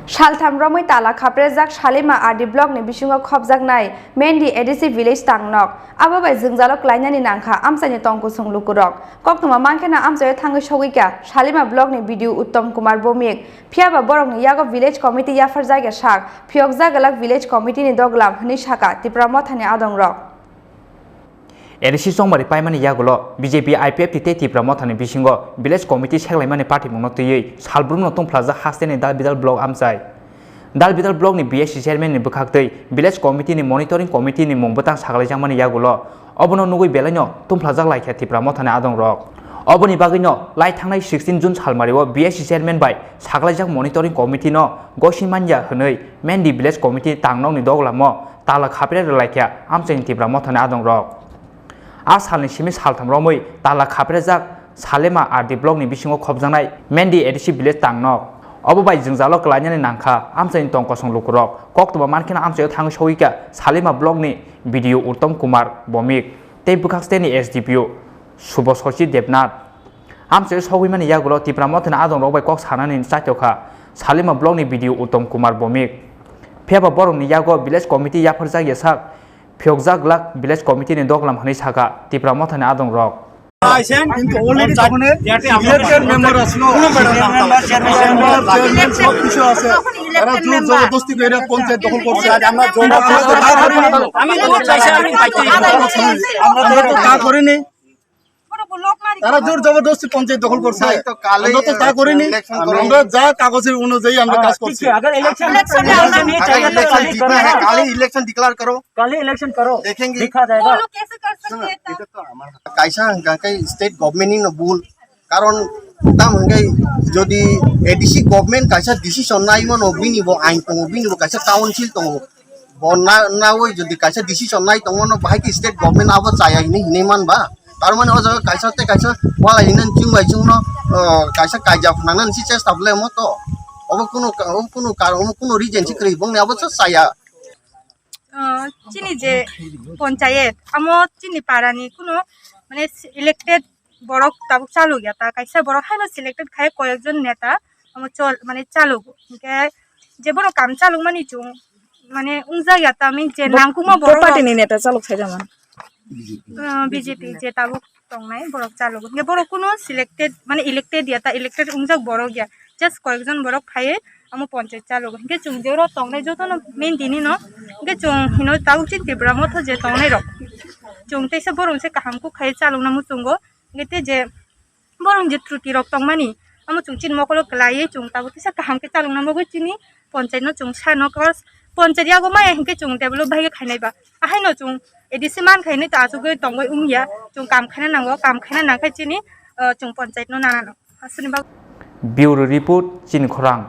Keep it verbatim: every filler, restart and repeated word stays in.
Saltham romwi tala khaprejak Salima R D block ni bisingo khopjaknai Mendi A D C village tangnok. Abo bai jwngjalo klainani nangkha amchaini tongkusung lukurok. Koktwma mankhe no amchaio thangwi sogwikha Salima block ni B D O Uttom Kumar Bomik. Phiyaba borokni yago village committee yapharjakya sak, phiyokjak glak village committee ni doglam hwnwi saka Tipra Mothani adongrok. A D C chongmari paimani yagulo B J P I P F T tei Tipra Mothani bisingo village committee seklaimani patimungno twiwi salbrumno tungphlajak hasteni Dalbidal block amchai. Dalbidal block ni B S C chairman ni bwkhaktwi village committee ni monitoring committee ni mung bwtang saklaijakmani yagulo obono nugwi belaino tungphlajak laikha Tipra Mothani adongrok. Oboni bagwino lai thangnai sixteen June salmario B S C chairman bai saklaijak monitoring committee no gosi manya hwnwi Mendi village committee tangnokni doglamo tala khapre rwlaikha amchaini Tipra Mothani adongrok. A salni simi saltham romwi tala khaprejak Salima R D block ni bisingo khopjaknai Mendi A D C village tangnok. Obo bai jwngjalo klainani nangkha amchaini tongkosong lukurok. Koktwma mankheno amchaio thangwi sogwikha Salima block ni B D O Uttom Kumar Bomik tei bwkhaksteni S D P O Suboshochi Debnath. Amchaio sogwimani yagulo Tipra Mothani adongrok bai kok sanani chaitokha Salima block ni B D O Uttom Kumar Bomik. Phiyaba borokni yago village committee yapharjakya sak, phiyokjak glak village committee ni doglam hwnwi saka Tipra Mothani adongrok. আইছেন, কিন্তু already তখন elected member আসলো। Member, chairman সব কিছু আছে। তারা জোর জবরদস্তি করে পঞ্চায়েত দখল করছে। আজ আমরা জোর জবরদস্তি করে, আমি তো চাইছি, আমি পাইছি। আমরা তো তা করিনি। তারা জোর জবরদস্তি পঞ্চায়েত দখল করছে। আমরা তো তা করিনি। আমরা যা কাগজের অনুযায়ী আমরা কাজ করছি। अगर इलेक्शन, इलेक्शन नहीं चाहिए तो इलेक्शन जीतना है। कल ही इलेक्शन डिक्लेयर करो। कल ही इलेक्शन करो। देखेंगे। देखा जाएगा। वो लोग कैसे कर सकते हैं तब? Kaisa hwnkha khe state government ni no bul. Karon tam hwnkhe jodi A D C government kaisa decision nai mano, bini bo ain tongo, bini bo kaisa council tongo. Bo na, nawi jodi kaisa decision nai tongmano, bahai khe state government abo chaya hinwi hinwi man ba? Tar mane o jaga kaisa tei kaisa walai hinwi chwng bai chwngno, ah, kaisa kaija phnangnani se chesta bwlai mo to. Obo kunu ka-, obo kunu karon, obo kunu reason se kwrwi bongni abo se chaya. Ah, chini je ponchayet, amo chini parani kuno, mane, elected borok tabuk chaluk ya ta, kaisa borok haino selected khai koyekjon neta, amo chol, mane, chaluk. Hinkhe je borok kam chaluk mani chwng, mane, wngjak ya ta, min je nangkukma borok party ni neta chaluk sai jaman. Ah, B J P je tabuk tongnai borok chaluk. Hinkhe borok kuno selected, mane, elected ya ta, elected wngjak borok ya. Just koyekjon borok phaiwi amo ponchayat chaluk. Hinkhe chwng je oro tongnai jotono main tini no. Hinkhe chwng hino tabuk chini Tipra Motha je tongnai rok. Chwng teisa borok se kaham kuk khai chalukna muchungo. Hinkhe tei je borok je truti rok tongmani, amo chwng chini mokolo kwlaiwi chwng tabuk teisa kaham khe chalukna bagwi chini ponchayat no chwng sano kos ponchayat yago maya hinkhe chwng develop bai khe khainai ba. Ahaino chwng A D C man khainai ta achugwi tongwi wngya. Chwng kam khaina nango, kam khaina nangkhe chini, ah, chwng ponchayat no nanano. Aswkni bagwi. Bureau Report, Chini Khorang.